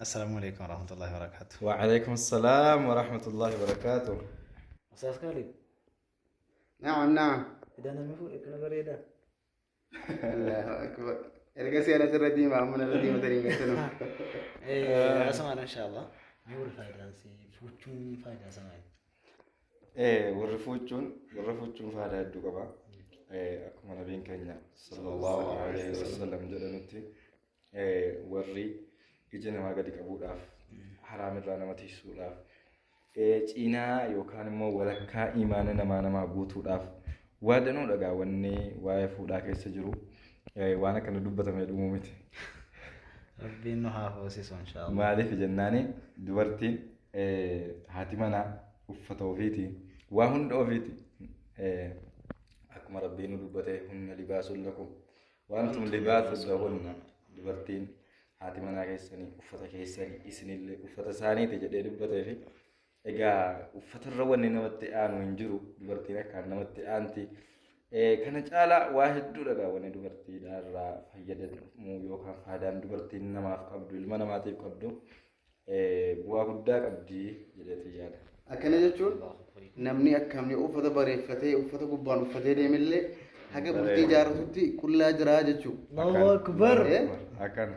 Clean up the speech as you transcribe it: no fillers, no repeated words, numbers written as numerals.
Assalaamu alaikum warahmatullahi wabarakatuh. Wa alaikum salaam wa rahmatullahi wa barakaatuh. Ustaaz Khalid, Naam naam. idaa namni fuudhe kana bareeda. Allahu akbar. Erga seera sirra diimaa amma narra diimatanii hin galchinu. Asumaan inshallah. Mee warri faayidaan si fuuchuun faayidaa isaa maali? Warri fuuchuun faayidaa hedduu qaba. Akkuma nabiin keenya sallallahu alaihi wasallam jedhanutti, warri ija namaa gadi qabuudhaaf, haraamirraa nama tiisuudhaaf, cinaa yookaan immoo walakkaa imaana namaa namaa guutuudhaaf waa danuu dhagaa. Wanni waa'ee fuudhaa keessa jiru waan akkana dubbatamee dhumuu miti. Rabbiin nu haa hoosisu inshallah. Maaliif jennaani, dubartiin haati manaa uffata ofiiti, waa hunda ofiiti. Akkuma Rabbiin nu dubbate, hunna libaasun lakum wa antum libaasun lahunna, dubartiin haati manaa keessanii uffata keessanii, isinillee uffata isaaniiti jedhee dubbatee fi egaa uffatarra wanni namatti aanu hin jiru. Dubartiin akkaan namatti aanti. Kana caalaa waa hedduudha gaa wanni dubartiidhaarraa fayyadamuu yookaan faayidaan dubartiin namaaf qabdu, ilma namaatiif qabdu, bu'aa guddaa qabdi jedheetii yaada. Akkana jechuun namni akkamni uffata bareeffatee, uffata gubbaan uffatee deemillee, haga bultii ijaarratutti qullaa jiraa jechuudha. Allahu akbar. Akkana.